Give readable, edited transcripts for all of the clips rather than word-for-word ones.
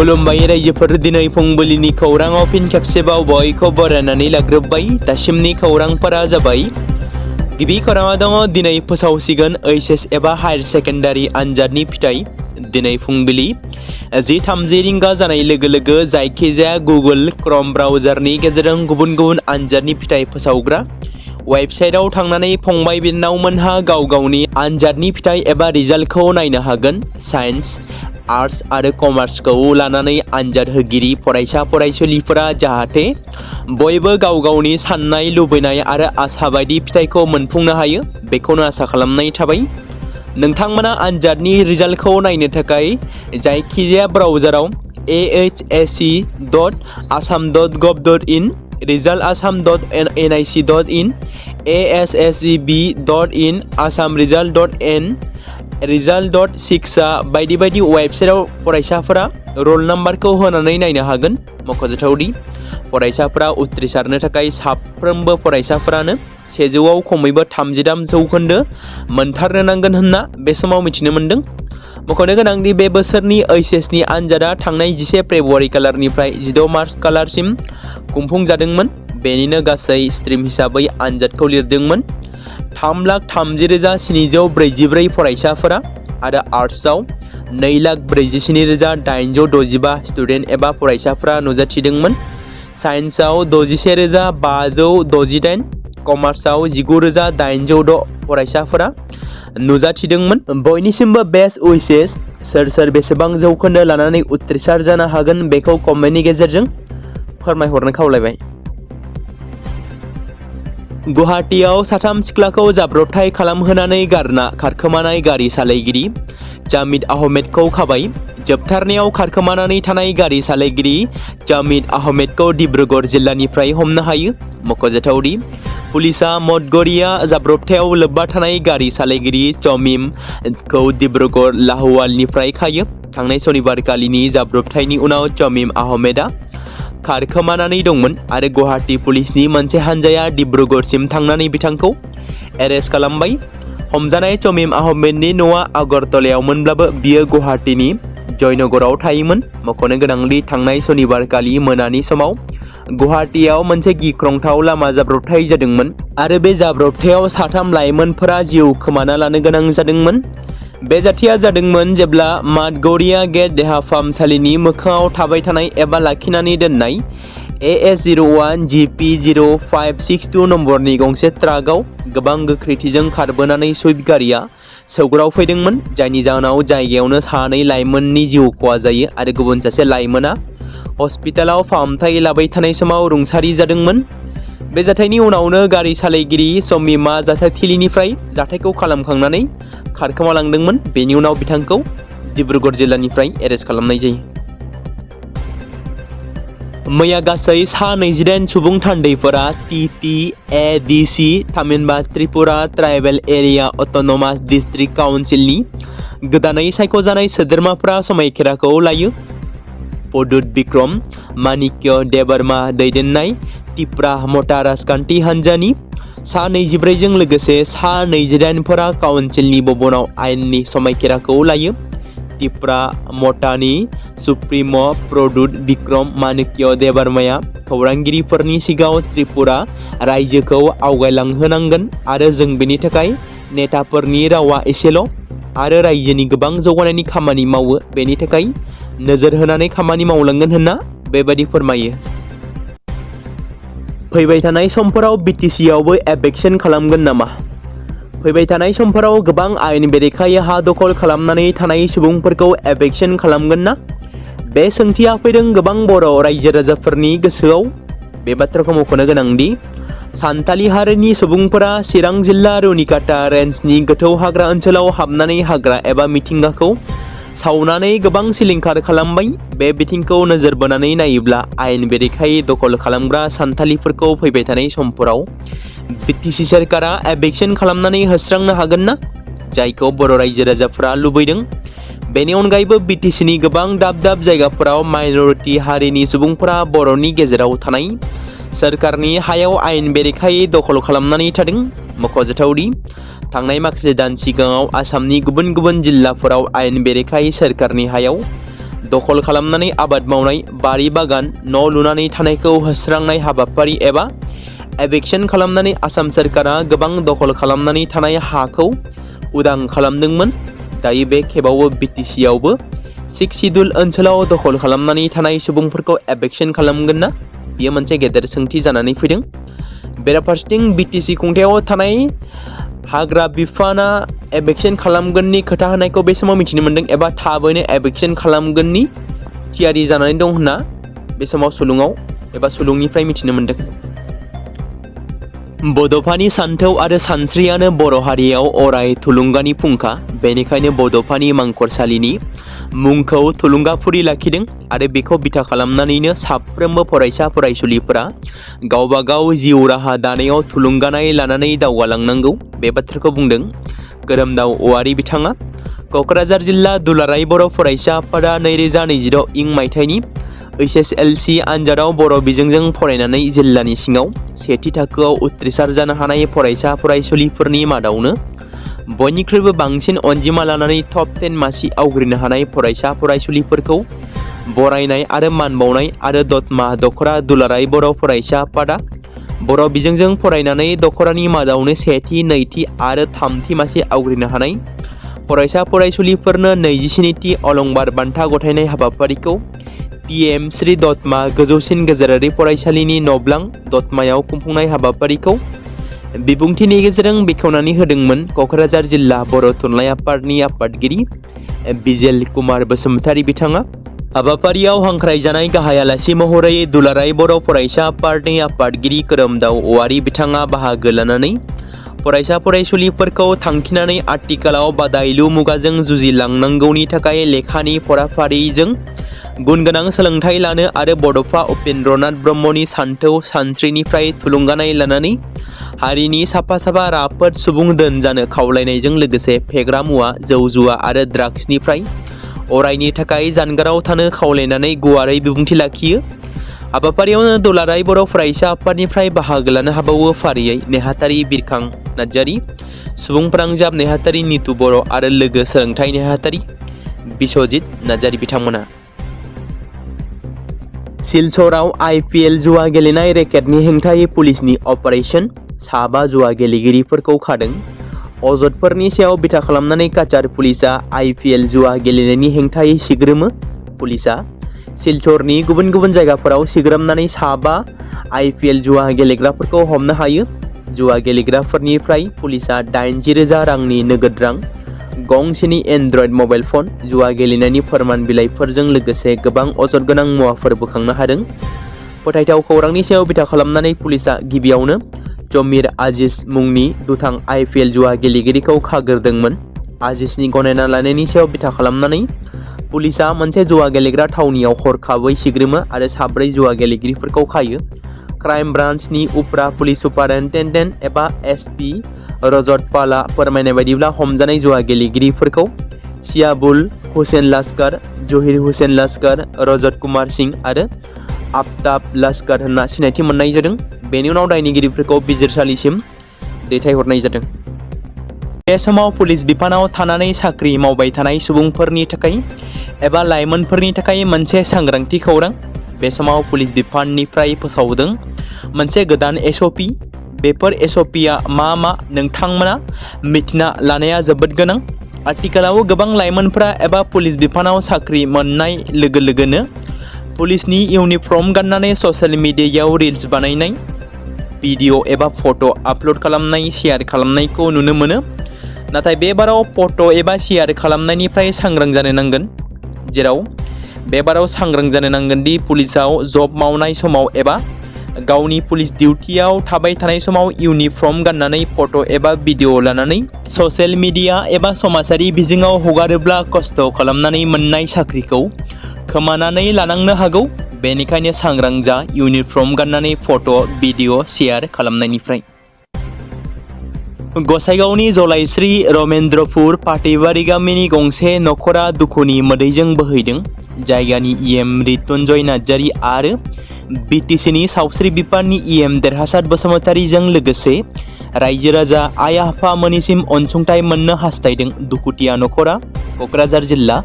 खुलुमबाय रायजोफोर, दिनै फुंबिलिनि खौराङाव फिन खेबसेबाव बयखौ बरायनानै लाग्रोबाय। दासिमनि खौरांफोरा जाबाय। गिबि खौराङा दङ, दिनै फोसावसिगोन HS एबा हायार सेकेन्डारि आनजादनि फिथाइ। दिनै फुंबिलि 10:30 रिंगा जानाय लोगो लोगो जायखिजाया गुगोल क्रोम ब्राउजारनि गेजेरजों गुबुन गुबुन आनजादनि फिथाइ फोसावग्रा वेबसाइटआव थांनानै फंबाय बिनानावमोनहा गाव गावनि आनजादनि फिथाइ एबा रिजाल्टखौ नायनो हागोन। साइन्स, आर्ट्स आरो कमार्सखौ लानानै आनजाद होगिरि फरायसा फरायसुलिफोरा जाहाथे बयबो गाव गावनि साननाय लुबैनाय आरो आसा बायदि फिथाइखौ मोनफुंनो हायो, बेखौनो आसा खालामनाय थाबाय। नोंथांमोना आनजादनि रिजाल्टखौ नायनो थाखाय जायखिजाया ब्राउजाराव ahsc.assam.gov.in, resultassam.nic.in, asscb.in, assamresult.n, result.6 बायदि बायदि वेबसाइटआव फरायसाफोरा रल नाम्बारखौ होनानै नायनो हागोन। मख'जाथावदि फरायसाफोरा उथ्रिसारनो थाखाय साफ्रोमबो फरायसाफोरानो 100आव खमैबो 33 जौखोन्दो मोनथारनो नांगोन होनना बे समाव मिथिनो मोन्दों। मख'नो गोनांदि बे बोसोरनि HSनि आनजादा थांनाय 11 फेब्रुआरि खालारनिफ्राय 16 मार्च खालारसिम खुंफुंजादोंमोन। बेनिनो गासै स्ट्रिम हिसाबै आनजादखौ लिरदोंमोन 3,30,744 फरायसाफोरा आरो आर्ट्सआव 2,47,865 स्टुडेन्ट एबा फरायसाफोरा नुजाथिदोंमोन। साइन्सआव 61,568, कमार्सआव 19,806 फरायसाफोरा नुजाथिदोंमोन। बयनिसिमबो बेस्ट उइचेस, सोर बेसेबां जौखोन्दो लानानै उथ्रिसार जानो हागोन बेखौ कमेन्टनि गेजेरजों फोरमायहरनो खावलायबाय। गुवाहाटीआव साथाम सिख्लाखौ जाब्रबथाय खालामहोनानै गारना खारखोमानाय गारि सालायगिरि जामिद आहमेदखौ खाबाय। जोबथारनायाव खारखोमानानै थानाय गारि सालायगिरि जामिद आहमेदखौ डिब्रुगड़ जिल्लानिफ्राय हमनो हायो। मख'जाथावदि पुलिसा मदगरिया जाब्रबथायाव लोब्बा थानाय गारि सालायगिरि जमीमखौ डिब्रुगड़ लाहुवालनिफ्राय खायो। थांनाय सनिबारखालिनि जाब्रबथायनि उनाव जमीम आहमेदा खारखोमानानै दंमोन आरो गुवाहाटी पुलिसनि मोनसे हानजाया डिब्रुगड़सिम थांनानै बिथांखौ एरेस्ट खालामबाय। हमजानाय जमीम आहमेदनि न'आ आगरतलायावमोनब्लाबो बियो गुवाहाटीनि जयनगराव थायोमोन। मख'नो गोनांदि थांनाय सनिबारखालि मोनानि समाव गुवाहाटीआव मोनसे गिख्रंथाव लामा जाब्रबथाय जादोंमोन आरो बे जाब्रबथायाव 3 लाइमोनफोरा जिउ खोमाना लानो गोनां जादोंमोन। बे जाथाया जादोंमोन जेब्ला मादगरिया गेट देहा फाहामसालिनि मोखाङाव थाबाय थानाय एबा लाखिनानै दोननाय AS01 GP0562 नम्बरनि गंसे ट्राकआव गोबां गोख्रैथिजों खारबोनानै सुइफ्ट गारिया सौग्राव फैदोंमोन, जायनि जाहोनाव जायगायावनो 2 लाइमोननि जिउ खहा जायो आरो गुबुन सासे लाइमोना हस्पिटालाव फाहामथाय लाबाय थानाय समाव रुंसारि जादोंमोन। बे जाथायनि उनावनो गारि सालायगिरि जमीमा जाथायथिलिनिफ्राय जाथायखौ खालामखांनानै खारखोमालांदोंमोन। बेनि उनाव बिथांखौ डिब्रुगड़ जिल्लानिफ्राय एरेस्ट खालामनाय जायो। मैया गासै 28 सुबुं थान्दैफोरा TTAADC थामहिनबा Tripura tribal area autonomous district काउन्सिलनि गोदानै सायख'जानाय सोद्रोमाफोरा समायखिराखौ लायो। पदुत बिक्रम माणिक्य देबबर्मा दैदेननाय तिप्रा मता राजखान्थि हान्जानि 24 जों लोगोसे 28फोरा काउन्सिलनि भवनाव आयेननि समायखिराखौ लायो। तिप्रा मतानि सुप्रिम' पदुत बिक्रम माणिक्य देबबर्माया खौरांगिरिफोरनि सिगाङाव त्रिपुरा रायजोखौ आवगायलांहोनांगोन आरो जों बेनि थाखाय नेताफोरनि रावा एसेल' आरो रायजोनि गोबां जौगानायनि खामानि मावो, बेनि थाखाय नोजोर होनानै खामानि मावलांगोन होनना बेबायदि फोरमायो। फैबाय थानाय समफोराव BTCआवबो एभिक्शन खालामगोन नामा? फैबाय थानाय समफोराव गोबां आयेन बेरेखायै हा दखल खालामनानै थानाय सुबुंफोरखौ एभिक्शन खालामगोन ना? बे सोंथिया फैदों गोबां बर' रायजो राजाफोरनि गोसोआव। बे बाथ्राखौ मख'नो गोनांदि सान्थालि हारिनि सुबुंफोरा चिरां जिल्ला रुनिकाटा रेन्जनि गोथौ हाग्रा ओनसोलाव हाबनानै हाग्रा एबा मिथिंगाखौ सावनानै गोबां सिलिंखार खालामबाय। बे बिथिंखौ नोजोर बोनानै नायोब्ला आयेन बेरेखायै दखल खालामग्रा सान्थालिफोरखौ फैबाय थानाय समफोराव BTC सोरखारा एभिक्शन खालामनानै होस्रांनो हागोन ना, जायखौ बर' रायजो राजाफोरा लुबैदों। बेनि अनगायैबो BTCनि गोबां दाब दाब जायगाफोराव माइनरिटि हारिनि सुबुंफोरा बर'नि गेजेराव थानाय सोरखारनि हायाव आयेन बेरेखायै दखल खालामनानै थादों। मख'जाथावदि थांनाय माखासे दान सिगाङाव आसामनि गुबुन गुबुन जिल्लाफोराव आयेन बेरेखायै सोरखारनि हायाव दखल खालामनानै आबाद मावनाय, बारि बागान, न' लुनानै थानायखौ होस्रांनाय हाबाफारि एबा एभिक्शन खालामनानै आसाम सोरखारा गोबां दखल खालामनानै थानाय हाखौ उदां खालामदोंमोन। दायो बे खेबावबो BTC आवबो 6 शिड्युल ओनसोलाव दखल खालामनानै थानाय सुबुंफोरखौ एभिक्शन खालामगोन ना? बेयो मोनसे गेदेर सोंथि जानानै फैदों। बेराफारसेथिं BTC खुंथायाव थानाय हाग्रा बिफाना एभिक्शन खालामगोननि खोथा होनायखौ बे समाव मिथिनो मोन्दों एबा थाबैनो एभिक्शन खालामगोननि थियारि जानानै दं होनना बे समाव सुलुंनिफ्राय मिथिनो मोन्दों। बड'फानि सान्थौ आरो सानस्रियानो बर' हारियाव अराय थुलुंगानि फुंखा। बेनिखायनो बड'फानि मांखरसालिनि मुंखौ थुलुंगाफुरि लाखिदों आरो बेखौ बिथा खालामनानैनो साफ्रोमबो फरायसा फरायसुलिफोरा गावबा गाव जिउ राहा दानायाव थुलुंगानाय लानानै दावगालांनांगौ। बे बाथ्राखौ बुंदों गोरोमदाव औवारि बिथाङा। क'क्राझार जिल्ला दुलाराय बर' फरायसा आफादा 2026 मायथाइनि HSLC आनजादाव बर' बिजोंजों फरायनानै जिल्लानि सिङाव सेथि थाखोआव उथ्रिसार जानो हानाय फरायसा फरायसुलिफोरनि मादावनो बयनिख्रुइबो बांसिन अनजिमा लानानै टप 10 मासि आवग्रिनो हानाय फरायसा फरायसुलिफोरखौ बरायनाय आरो मान बावनाय आरो दतमा दख'रा दुलाराय बर' फरायसा आफादा बर' बिजोंजों फरायनानै दख'रानि मादावनो सेथि, नैथि आरो थामथि मासि आवग्रिनो हानाय फरायसा फरायसुलिफोरनो 27थि अलंबार बान्था गथायनाय हाबाफारिखौ PM श्री दतमा गोजौसिन गेजेरारि फरायसालिनि नब्लां दतमायाव खुंफुंनाय हाबाफारिखौ बिबुंथिनि गेजेरजों बेखेवनानै होदोंमोन क'क्राझार जिल्ला बर' थुनलाइ आफादनि आफादगिरि बिजेल कुमार बसुमतारी बिथाङा। हाबाफारियाव हांख्रायजानाय गाहाय आलासि महरै दुलाराय बर' फरायसा आफादनि आफादगिरि खोरोमदाव औवारि बिथाङा बाहागो लानानै फरायसा फरायसुलिफोरखौ थांखिनानै आथिखालाव बादायलु मुगाजों जुजिलांनांगौनि थाखाय लेखानि फराफारिजों गुनगोनां सोलोंथाइ लानो आरो बड'फा उपेन्द्रनाथ ब्रह्मनि सान्थौ सानस्रिनिफ्राय थुलुंगानाय लानानै हारिनि साफा साफा राफोद सुबुं दोन जानो खावलायनायजों लोगोसे फेग्रा मुवा, जौ जुवा आरो ड्राग्सनिफ्राय अरायनि थाखाय जानगाराव थानो खावलायनानै गुवारै बिबुंथि लाखियो। हाबाफारियावनो दुलाराय बर' फरायसा आफादनिफ्राय बाहागो लानो हाबावो फारियै नेहाथारि बिरखां नार्जारी, सुबुं फोनांजाब नेहाथारि नितु बर' आरो लोगो सोलोंथाइ नेहाथारि बिश्वजित नार्जारी बिथांमोना। सिलचराव IPL जुवा गेलेनाय रेकेटनि हेंथायै पुलिसनि अपारेशन, 7 जुवा गेलेगिरिफोरखौ खादों। अजदफोरनि सायाव बिथा खालामनानै काचार पुलिसआ IPL जुवा गेलेनायनि हेंथायै सिग्रोमो। पुलिसआ सिलचरनि गुबुन गुबुन जायगाफोराव सिग्रोमनानै 7 IPL जुवा गेलेग्राफोरखौ हमनो हायो। जुवा गेलेग्राफोरनिफ्राय पुलिसआ 80,000 रांनि नोगोद रां, गंसेनि एन्ड्रइड मबाइल फन, जुवा गेलेनायनि फोरमान बिलाइफोरजों लोगोसे गोबां अजद गोनां मुवाफोर बोखांनो हादों। फोथायथाव खौरांनि सायाव बिथा खालामनानै पुलिसआ गिबियावनो जमीर आजिज मुंनि दुथां IPL जुवा गेलेगिरिखौ खाग्रोदोंमोन। आजिजनि गनायना लानायनि सायाव बिथा खालामनानै पुलिसआ मोनसे जुवा गेलेग्रा थावनियाव हरखाबै सिग्रोमो आरो 4 जुवा गेलेगिरिफोरखौ खायो। क्राइम ब्रान्चनि उफ्रा पुलिस सुपारिनटेन्डेन्ट एबा SP रजत पालआ फोरमायनाय बायदिब्ला हमजानाय जुवा गेलेगिरिफोरखौ सियाबुल हुसैन लस्कर, जहिर हुसैन लस्कर, रजत कुमार सिंह आरो आफ्ताब लस्कर होनना सिनायथि मोननाय जादों। बेनि उनाव दायनिगिरिफोरखौ बिजिरसालिसिम दैथायहरनाय जादों। बे समाव पुलिस बिफानाव थानानै साख्रि मावबाय थानाय सुबुंफोरनि थाखाय एबा लाइमोनफोरनि थाखाय मोनसे सांग्रांथि खौरां। बे समाव पुलिस बिफाननिफ्राय फोसावदों मोनसे गोदान SOP। बेफोर SOPआ मा नोंथांमोना मिथिना लानाया जोबोद गोनां। आथिखालाव गोबां लाइमोनफोरा एबा पुलिस बिफानाव साख्रि मोननाय लोगो लोगोनो पुलिसनि इउनिफर्म गाननानै ससियेल मिडियायाव रिल्स बानायनाय, भिडिअ एबा फट' आपल'ड खालामनाय, शेयार खालामनायखौ नुनो मोनो। नाथाय बे बाराव फट' एबा शेयार खालामनायनिफ्राय सांग्रां जानो नांगोन। जेराव बे बाराव सांग्रां जानो नांगोन दि पुलिसाव जब मावनाय समाव एबा गावनि पुलिस डिउटियाव थाबाय थानाय समाव इउनिफर्म गाननानै फट' एबा भिडिअ लानानै ससियेल मिडिया एबा समाजारि बिजोङाव हगारोब्ला खस्थ' खालामनानै मोननाय साख्रिखौ खोमानानै लानांनो हागौ। बेनिखायनो सांग्रां जा इउनिफर्म गाननानै फट' भिडिअ शेयार खालामनायनिफ्राय। गसाइगावनि जलाइस्रि रमेन्द्रपुर पाटेबारि गामिनि गंसे नखरा दुखुनि मोदैजों बोहैदों। जायगानि EM रितुन्जय नार्जारी आरो BTCनि सावस्रि बिफाननि EM देरहासार बसुमतारीजों लोगोसे रायजो राजा आइ आफामोननिसिम अनसुंथाइ मोननो हास्थायदों। दुखुथिया नखरा क'क्राझार जिल्ला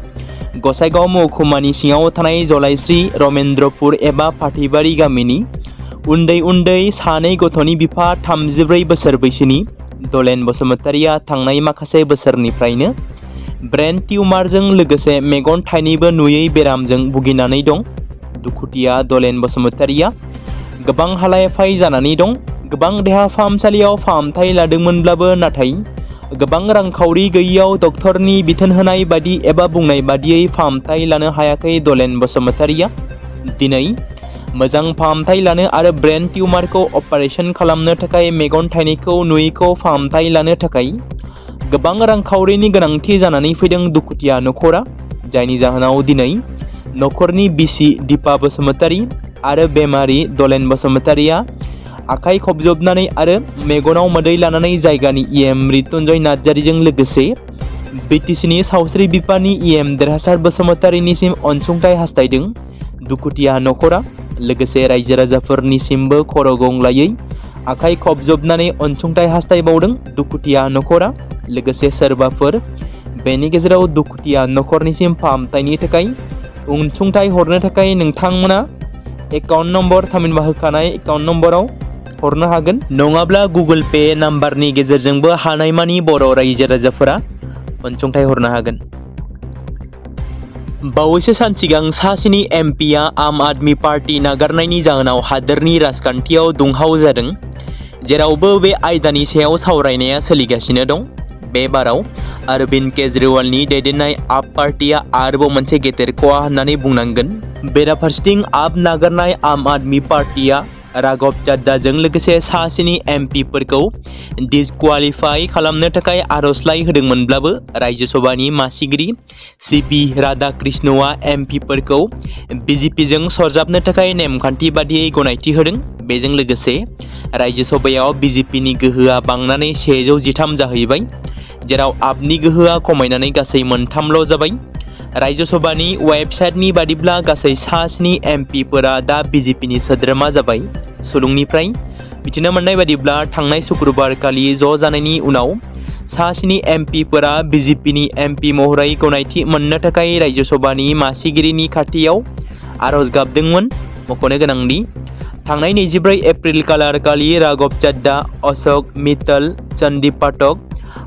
गसाइगाव महकुमानि सिङाव थानाय जलाइस्रि रमेन्द्रपुर एबा फाथैबारि गामिनि उन्दै सानै गथ'नि बिफा 34 बोसोर बैसोनि दलेन बसुमतारिया थांनाय माखासे बोसोरनिफ्रायनो ब्रेन टिउमारजों लोगोसे मेगन थाइनैबो नुयै बेरामजों भुगिनानै दं। दुखुथिया दलेन बसुमतारिया गोबां हालाय-हाफाय जानानै दं। गोबां देहा फाहामसालियाव फाहामथाय लादोंमोनब्लाबो नाथाय गोबां रांखावरि गैयैयाव डक्टरनि बिथोन होनाय बादि एबा बुंनाय बादियै फाहामथाय लानो हायाखै दलेन बसुमतारिया। दिनै मोजां फाहामथाय लानो आरो ब्रेन टिउमारखौ अपारेशन खालामनो थाखाय मेगन थाइनैखौ नुयैखौ फाहामथाय लानो थाखाय गोबां रांखावरिनि गोनांथि जानानै फैदों दुखुथिया नखरा। जायनि जाहोनाव दिनै नखरनि बिसि दिपा बसुमतारि आरो बेमारि दलेन बसुमतारिया आखाइ खबजबनानै आरो मेगनाव मोदै लानानै जायगानि EM मृत्युंजय नार्जारिजों लोगोसे BTCनि सावस्रि बिफाननि EM देरहासार बसुमतारिनिसिम अनसुंथाइ हास्थायदों। दुखुथिया नखरा लोगोसे रायजो राजाफोरनिसिमबो खर' गंग्लायै आखाइ खबजबनानै अनसुंथाइ हास्थायबावदों। दुखुथिया नखरा लोगोसे सोरबाफोर बेनि गेजेराव दुखुथिया नखरनिसिम फाहामथायनि थाखाय अनसुंथाइ हरनो थाखाय नोंथांमोना एकाउन्ट नम्बर थामहिनबा होखानाय एकाउन्ट नम्बराव हरनो हागोन, नङाब्ला गुगोल पे नाम्बारनि गेजेरजोंबो हानायमानि बर' रायजो राजाफोरा अनसुंथाइ हरनो हागोन। बावैसो सान सिगां सासेनि MPआ आम आदमी पार्टी नागारनायनि जाहोनाव हादोरनि राजखान्थियाव दुंहाव जादों। जेरावबो बे आयदानि सायाव सावरायनाया सोलिगासिनो दं। बे बाराव अरविंद केजरीवालनि दैदेननाय आप पार्टीआ आरोबाव मोनसे गेदेर खहा होननानै बुंनांगोन। बेराफारसेथिं आप नागारनाय आम आदमी पार्टीआ राघव चड्डाजों लोगोसे सासेनि MPफोरखौ डिसक्वालिफाइ खालामनो थाखाय आर'जलाइ होदोंमोनब्लाबो रायजो सभानि मासिगिरि CP राधाकृष्णआ MPफोरखौ BJPजों सरजाबनो थाखाय नेमखान्थि बादियै गनायथि होदों। बेजों लोगोसे रायजो सभायाव BJPनि गोहोआ बांनानै 113 जाहैबाय, जेराव आपनि गोहोआ खमायनानै गासै 3ल' जाबाय। रायजो सभानि वेबसाइटनि बादिब्ला गासै सास्नि MPफोरा दा BJPनि सोद्रोमा जाबाय। सुलुंनिफ्राय मिथिनो मोननाय बादिब्ला थांनाय शुक्रबार खालि ज' जानायनि उनाव सास्नि MPफोरा BJPनि MP महरै गनायथि मोननो थाखाय रायजो सभानि मासिगिरिनि खाथियाव आर'ज गाबदोंमोन। मख'नो गोनांदि थांनाय 24 एप्रिल खालि राघव चड्डा, अशोक मित्तल, चंदीप पाठक,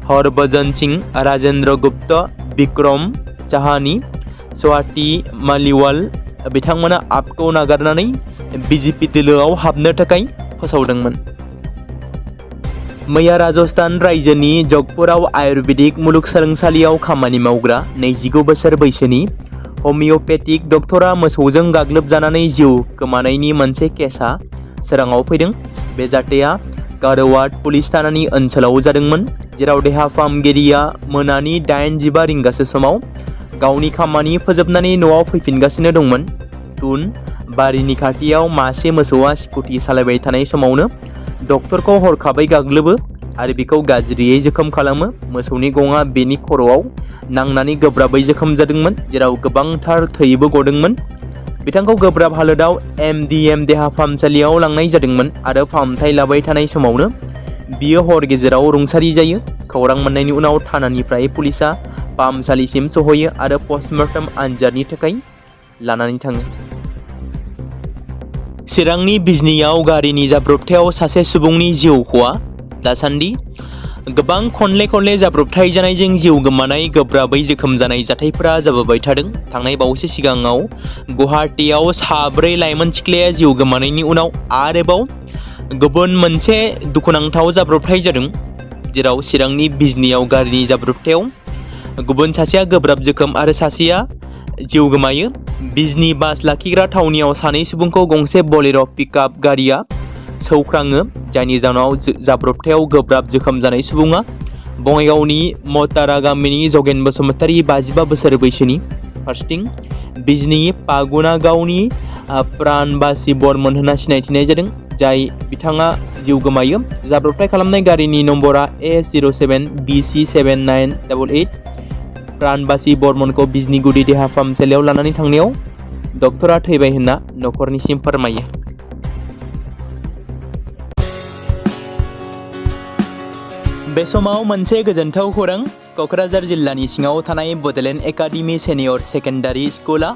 हरभजन सिंह, राजेंद्र गुप्ता, विक्रम चाहानी, स्वाति मालिवाल बिथांमोना आपखौ नागारनानै BJP दोलोआव हाबनो थाखाय फोसावदोंमोन। मैया राजस्थान रायजोनि जधपुराव आयुर्वेदिक मुलुगसोलोंसालियाव खामानि मावग्रा 25 बोसोर बैसोनि हमिय'पेथिक डक्टरा मोसौजों गाग्लोबजानानै जिउ गोमानायनि मोनसे केसआ सोराङाव फैदों। बे जाथाया गारवाड पुलिस थानानि ओनसोलाव जादोंमोन, जेराव देहा फाहामगिरिया मोनानि 8:15 रिंगासो समाव गावनि खामानि फोजोबनानै न'आव फैफिनगासिनो दंमोन। तुन बारिनि खाथियाव मासे मोसौआ स्कुटि सालायबाय थानाय समावनो डक्टरखौ हरखाबै गाग्लोबो आरो बिखौ गाज्रियै जोखोम खालामो। मोसौनि गङा बेनि खर'आव नांनानै गोब्राबै जोखोम जादोंमोन, जेराव गोबांथार थैबो गदोंमोन। बिथांखौ गोब्राब हालोदाव MDM देहा फाहामसालियाव लांनाय जादोंमोन आरो फाहामथाय लाबाय थानाय समावनो बियो हर गेजेराव रुंसारि जायो। खौरां मोननायनि उनाव थानानिफ्राय पुलिसआ फाहामसालिसिम सहैयो आरो पस्टमर्टम आनजादनि थाखाय लानानै थाङो। चिरांनि बिजनीयाव गारिनि जाब्रबथायाव सासे सुबुंनि जिउ खहा। दासान्दि गोबां खनले जाब्रबथाय जानायजों जिउ गोमानाय, गोब्राबै जोखोम जानाय जाथायफोरा जाबोबाय थादों। थांनाय बावैसो सिगाङाव गुवाहाटीआव 4 लाइमोन सिख्लाया जिउ गोमानायनि उनाव आरोबाव गुबुन मोनसे दुखुनांथाव जाब्रबथाय जादों, जेराव चिरांनि बिजनीयाव गारिनि जाब्रबथायाव गुबुन सासेया गोब्राब जोखोम आरो सासेया जिउ गोमायो। बिजनी बास लाखिग्रा थावनियाव सानै सुबुंखौ गंसे बोलेर' पिकआप गारिया सौख्राङो, जायनि जाहोनाव जाब्रबथायाव गोब्राब जोखोम जानाय सुबुङा बङाइगावनि मतारा गामिनि जगेन बसुमतारि 55 बोसोर बैसोनि। फारसेथिं बिजनी पागुनागावनि प्राणबासी बर्मन होनना सिनायथिनाय जादों, जाय बिथाङा जिउ गोमायो। जाब्रबथाय खालामनाय गारिनि नम्बरा A07BC7988। प्राणबासी बर्मनखौ बिजनी गुदि देहा फाहामसालियाव लानानै थांनायाव डक्टरा थैबाय होनना नखरनिसिम फोरमायो। बे समाव मोनसे गोजोनथाव खौरां। क'क्राझार जिल्लानि सिङाव थानाय बड'लेण्ड एकाडेमि सेनियर सेकेन्डारि स्कुला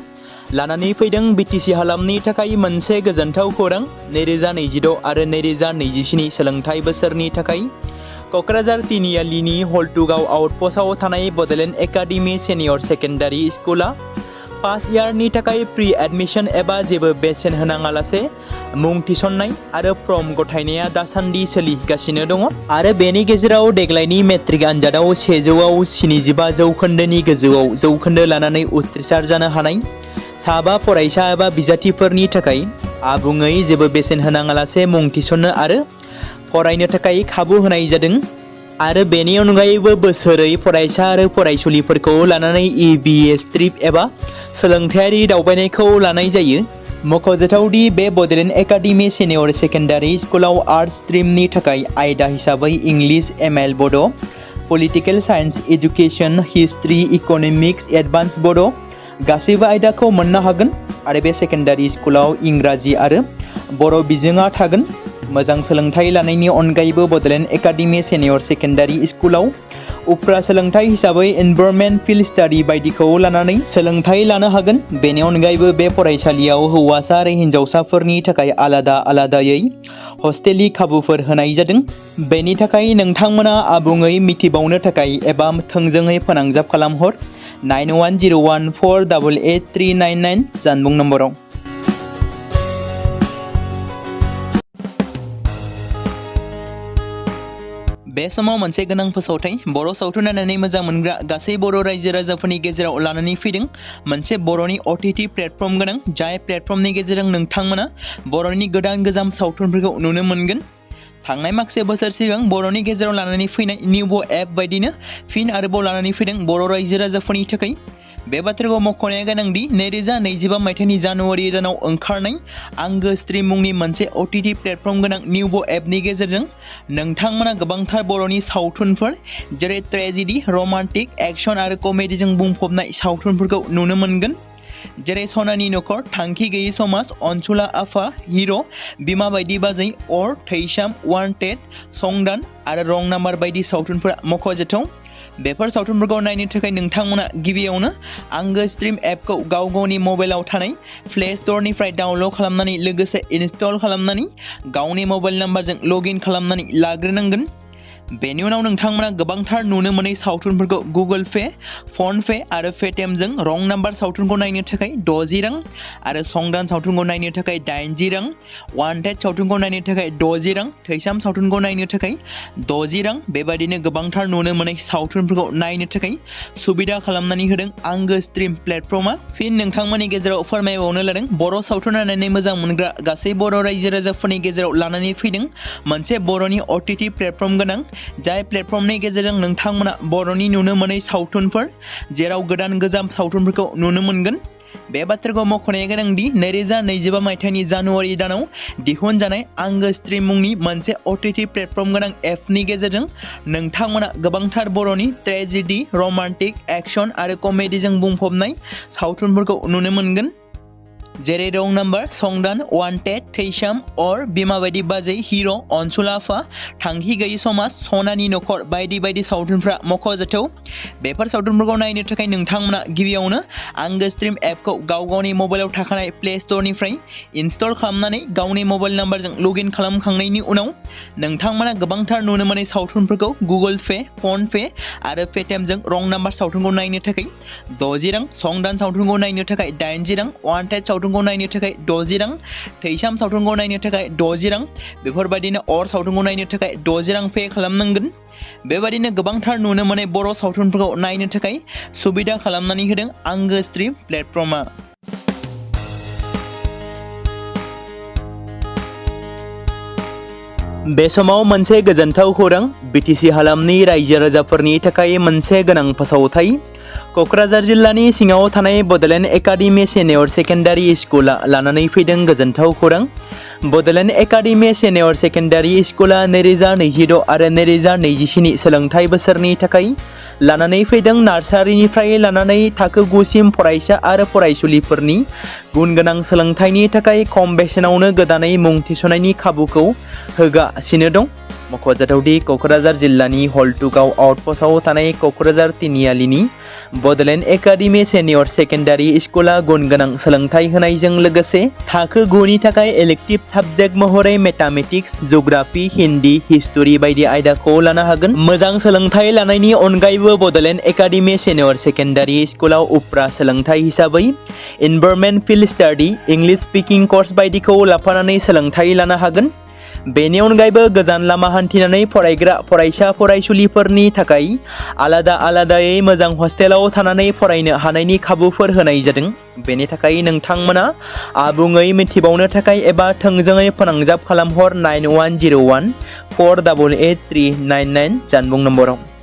लानानै फैदों बिटिसि हालामनि थाखाय मोनसे गोजोनथाव खौरां 2026 आरो 2027 सोलोंथाइ बोसोरनि थाखाय क'क्राझार तिनिआलिनि हल्टुगाव आउटपस्टआव थानाय बड'लेण्ड एकाडेमि सेनियर सेकेन्डारि स्कुला फार्स्ट इयारनि थाखाय प्रि एडमिशन एबा जेबो बेसेन होनाङालासे मुं थिसननाय आरो फर्म गथायनाया दासान्दि सोलिगासिनो दङ आरो बेनि गेजेराव देग्लायनि मेट्रिक आनजादाव 100आव 75 जौखोन्दोनि गोजौआव जौखोन्दो लानानै उथ्रिसार जानो हानाय साबा फरायसा एबा बिजाथिफोरनि थाखाय आबुङै जेबो बेसेन होनाङालासे मुं थिसननो आरो फरायनो थाखाय खाबु होनाय जादों आरो बेनि अनगायैबो बोसोरै फरायसा आरो फरायसुलिफोरखौ लानानै EBS ट्रिप एबा सोलोंथायारि दावबायनायखौ लानाय जायो। मख'जाथावदि बे बड'लेण्ड एकाडेमि सेनियर सेकेन्डारि स्कुलाव आर्ट्स स्ट्रिमनि थाखाय आयदा हिसाबै इंलिश ML बड', political science education, history, economics, advance बड' गासैबो आयदाखौ मोननो हागोन आरो बे सेकेन्डारि स्कुलाव इंराजि आरो बर' बिजोङा थागोन। मोजां सोलोंथाइ लानायनि अनगायैबो बड'लेण्ड एकाडेमि सेनियर सेकेन्डारि स्कुलाव उफ्रा सोलोंथाइ हिसाबै एनभायरनमेन्ट फिल्ड स्टाडि बायदिखौ लानानै सोलोंथाइ लानो हागोन। बेनि अनगायैबो बे फरायसालियाव हौवासा आरो हिन्जावसाफोरनि थाखाय आलादा आलादायै हस्टेलनि खाबुफोर होनाय जादों। बेनि थाखाय नोंथांमोना आबुङै मिथिबावनो थाखाय एबा थोंजोङै फोनांजाब खालामहर 9101488399 जानबुं नम्बराव। बे समाव मोनसे गोनां फोसावथाय बर' सावथुन नायनानै मोजां मोनग्रा गासै बर' रायजो राजाफोरनि गेजेराव लानानै फैदों मोनसे बर'नि OTT प्लेटफर्म गोनां जाय प्लेटफर्मनि गेजेरजों नोंथांमोना बर'नि गोदान सावथुनफोरखौ नुनो मोनगोन। थांनाय माखासे बोसोर सिगां बर'नि गेजेराव लानानै फैनाय निउबो एप बायदिनो फिन आरोबाव लानानै फैदों बर' रायजो राजाफोरनि थाखाय। बे बाथ्राखौ मख'नाया गोनांदि 2025 मायथाइनि जानुवारि दानाव ओंखारनाय आंगो स्ट्रिम मुंनि मोनसे OTT प्लेटफर्म गोनां निउबो एपनि गेजेरजों नोंथांमोना गोबांथार बर'नि सावथुनफोर जेरै ट्रेजेडि, रमान्टिक, एक्शन आरो कमेडिजों बुंफबनाय सावथुनफोरखौ नुनो मोनगोन। जेरै सनानि नखर, थांखि गैयै समाज, अनसुला आफा, हिर', बिमा बायदि बाजै, अर, थैसाम, वान्टेड, संदान आरो रं नाम्बार बायदि सावथुनफोरा मख'जाथाव। बेफोर सावथुनफोरखौ नायनो थाखाय नोंथांमोना गिबियावनो आंगो स्ट्रिम एपखौ गावनि मबाइलाव थानाय प्ले स्ट'रनिफ्राय डाउनल'ड खालामनानै लोगोसे इनस्टल खालामनानै गावनि मबाइल नाम्बारजों लगइन खालामनानै लाग्रोनांगोन। बेनि उनाव नोंथांमोना गोबांथार नुनो मोनै सावथुनफोरखौ गुगोल पे, फन पे आरो पेटिएमजों रं नाम्बार सावथुनखौ नायनो थाखाय 60 रां आरो संदान सावथुनखौ नायनो थाखाय 80 रां, वान्टेड सावथुनखौ नायनो थाखाय 60 रां, थैसाम सावथुनखौ नायनो थाखाय 60 रां बेबायदिनो गोबांथार नुनो मोनै सावथुनफोरखौ नायनो थाखाय सुबिदा खालामनानै होदों आंगो स्ट्रिम प्लेटफर्मा। फिन नोंथांमोननि गेजेराव फोरमायबावनो लादों बर' सावथुन नायनानै मोजां मोनग्रा गासै बर' रायजो राजाफोरनि गेजेराव लानानै फैदों मोनसे बर'नि OTT प्लेटफर्म गोनां जाय प्लेटफर्मनि गेजेरजों नोंथांमोना बर'नि नुनो मोनै सावथुनफोर जेराव गोदान गोजाम सावथुनफोरखौ नुनो मोनगोन। बे बाथ्राखौ मख'नाया गोनांदि 2025 मायथाइनि जानुवारि दानाव दिहुनजानाय आंगो स्ट्रिम मुंनि मोनसे OTT प्लेटफर्म गोनां एपनि गेजेरजों नोंथांमोना गोबांथार बर'नि ट्रेजेडि, रमान्टिक, एक्शन आरो कमेडिजों बुंफबनाय सावथुनफोरखौ नुनो मोनगोन। जेरै रं नाम्बार, संदान, वान्टेड, थैसाम, अर, बिमा बायदि बाजै, हिर', अनसुला आफा, थांखि गैयै समाज, सनानि नखर बायदि बायदि सावथुनफ्रा मख'जाथाव। बेफोर सावथुनफोरखौ नायनो थाखाय नोंथांमोना गिबियावनो आंगो स्ट्रिम एपखौ गावनि मबाइलाव थाखानाय प्ले स्ट'रनिफ्राय इनस्टल खालामनानै गावनि मबाइल नाम्बारजों लगइन खालामखांनायनि उनाव नोंथांमोना गोबांथार नुनो मोनै सावथुनफोरखौ गुगोल पे, फन पे आरो पेटिएमजों रं नाम्बार सावथुनखौ नायनो थाखाय 60 रां, संदान सावथुनखौ नायनो थाखाय 80 रां, वान्टेड सावथुनखौ नायनो थाखाय 60 रां, थैसाम सावथुनखौ नायनो थाखाय 60 रां बेफोरबायदिनो अर सावथुनखौ नायनो थाखाय 60 रां पे खालामनांगोन। बेबायदिनो गोबांथार नुनो मोनै बर' सावथुनफोरखौ नायनो थाखाय सुबिदा खालामनानै होदों आंगो स्ट्रिम प्लेटफर्मा। बे समाव मोनसे गोजोनथाव खौरां बिटिसि हालामनि रायजो राजाफोरनि थाखाय मोनसे गोनां फोसावथाय क'क्राझार जिल्लानि सिङाव थानाय बड'लेण्ड एकाडेमि सेनियर सेकेन्डारि स्कुला लानानै फैदों गोजोनथाव खौरां। बड'लेण्ड एकाडेमि सेनियर सेकेन्डारि स्कुला 2026 आरो 2027 सोलोंथाइ बोसोरनि थाखाय लानानै फैदों नार्सारिनिफ्राय लानानै थाखो 9 सिम फरायसा आरो फरायसुलिफोरनि गुन गोनां सोलोंथाइनि थाखाय खम बेसेनावनो गोदानै मुं थिसननायनि खाबुखौ होगासिनो दं। मख'जाथावदि क'क्राझार जिल्लानि हल्टुगाव आउटपस्टआव थानाय क'क्राझार तिनिआलिनि बड'लेण्ड एकाडेमि सेनियर सेकेन्डारि स्कुला गुन गोनां सोलोंथाइ होनायजों लोगोसे थाखो 9 नि थाखाय इलेक्टिभ साबजेक्ट महरै मेथामेटिक्स, जिअ'ग्राफि, हिन्दी, हिस्टरि बायदि आयदाखौ लानो हागोन। मोजां सोलोंथाइ लानायनि अनगायैबो बड'लेण्ड एकाडेमि सेनियर सेकेन्डारि स्कुलाव उफ्रा सोलोंथाइ हिसाबै environment field study, English speaking course बायदिखौ लाफानानै सोलोंथाइ लानो हागोन। बेनि अनगायैबो गोजान लामा हान्थिनानै फरायग्रा फरायसा फरायसुलिफोरनि थाखाय आलादायै मोजां हस्टेलाव थानानै फरायनो हानायनि खाबुफोर होनाय जादों। बेनि थाखाय नोंथांमोना आबुङै मिथिबावनो थाखाय एबा थोंजोङै फोनांजाब खालामहर 9101 488 399 जानबुं नम्बराव।